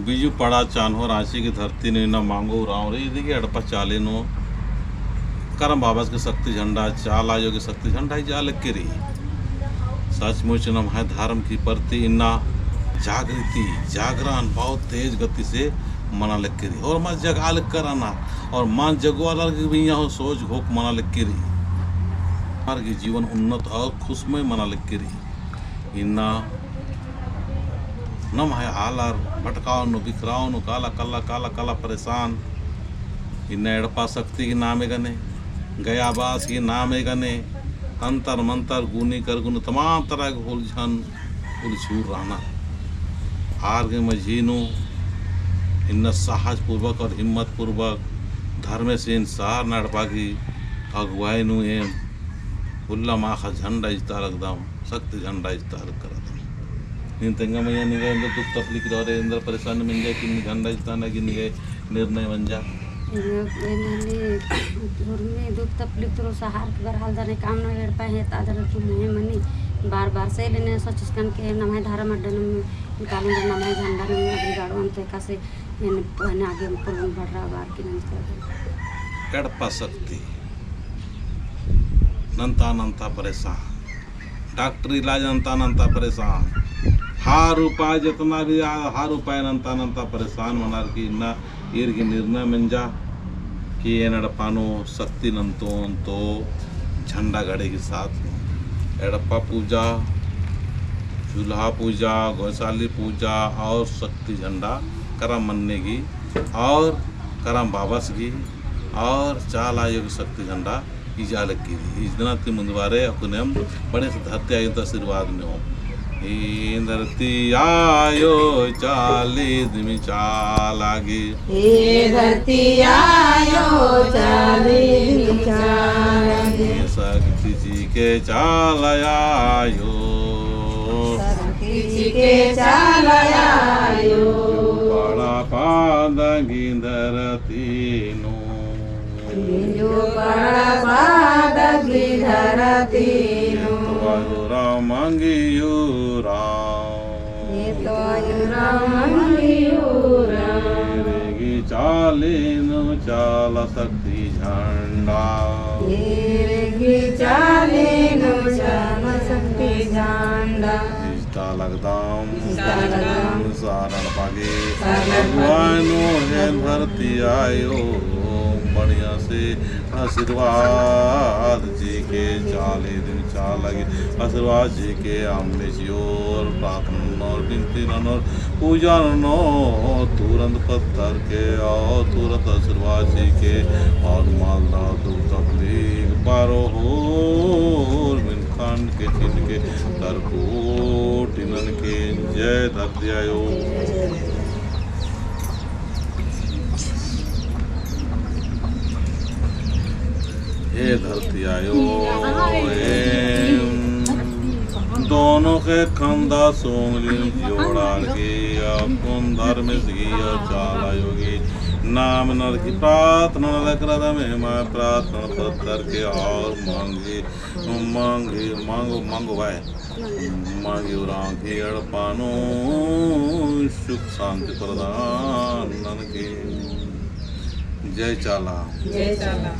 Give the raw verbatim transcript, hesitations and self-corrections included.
बिजू पड़ा चान्हो राँची की धरती नू इन्ना मांगो उराँव रई, इदी गे एड़पा चाली नू करम बाबस गे शक्ति झंडा, चाला आयो गे शक्ति झंडा इजा लग्गी रई। सचमुच नम्है धर्म की प्रति इन्ना जागृति, जागरण बहुत तेज गति से मना लग्गी रई। और मल जगआ लग्गी रअनर, और मल जगवालर गे भी इन्ना हूँ सोच घोख मना लग्गी रई। आर गे जीवन उन्नत और खुशमय मना लग्गी रई। इन्ना नम्है आलर भटकाओ नू, बिखराओ नू, काला, काला, काला, काला परेशान। इन्ना एड़पा शक्ति की नामे गने, गया बास की नामे गने, तंतर मंतर, गुनी करगुन, तमाम तरह के उलझन, उलझुर रअनर। आर गे मझी नू इन्ना साहस पूर्वक और हिम्मत पूर्वक धर्मेसिन सारना एड़पा की अगुवाई नू एम उल्ला माख़ा झंडा इजता लगदम। शक्ति झंडा इजता हल करत। नीन तेंगा मइय्याँ निंग्है एन्देर दुख तकलीफ रओ रे, एन्देर परेशानी मंजा कि नीन झंडा इजता ना कि निंग्है निर्णय मंजा। एन्ने उर्मी दुख तकलीफ तो सहार के बरहाल दने काम न एड़पा हेता दने कि मुहे मनी बार बार से लेने सोचिस कन के नम्है धर्म अड्डा नम निकालन नम्है झंडा नम अग्री गाड़ोन ते कासे एन, एन आगे पोल्लोन बढ़रा बार की नम। एड़पा शक्ति नन्ता नन्ता परेशान, डॉक्टर इलाज नन्ता नन्ता परेशान, हर उपाय जितना भी आ, हर उपाय नन्ता नन्ता परेशान मनर की इन्ना ईर गे निर्णय मंजा कि एन एड़पा नू शक्ति नन्तोन तो झंडा गड़े की साथ नू एड़पा पूजा, चूल्हा पूजा, गौशाली पूजा और शक्ति झंडा करम मन्ने गी और करम बाबस गी और चाला आयो गी शक्ति झंडा इजा लग्गी रई। इजदना ती मुन्द बारे अक्कुन एम बड़े से धरती आयो ता आशीर्वाद नेओम। ए धरती आयो चाली दिम चाला गे। ए धरती आयो चाली दिम चाला गे। ए शक्ति जी के चाला आयो। शक्ति जी के चाला आयो। पड़ा पाद गी धरती नू। बिंदु पड़ा पाद गी धरती नू। तो आयो राम मंगियो राम। ये तो आयो राम मंगियो राम। ईर गी चाली नू चाला शक्ति झंडा। ईर गी चाली नू चाला शक्ति झंडा। इजता लगदम। इजता लगदम। सारन पागे। सारन पागे। अगुवाई नू हे धरती आयो, बढ़िया से आशीर्वाद जी के चाली दिम चाला गे आशीर्वाद जी के अम्मे जी ओर प्रार्थना ननोर, बिनती ननोर, पूजा ननोर, तुरंत पत्थर के और तुरंत आशीर्वाद जी के और मालदा दुख तकलीफ बारो होर मिनखन के चिन के तरकोट इनन के जय धरती आयो। हे धरती आयो, एम दोनों के खंदा सोंगलिन जोड़ार की अक्कुन धर्मेस गी और चाला आयो गी नाम नर की प्रार्थना नलख रअदम। एमा प्रार्थना पत्थर के और मांगी, मांगी, मांगो, मांगो भाई। मांगी उराँव की एड़पा नू सुख शांति प्रदान ननके। जय चाला। जय चाला।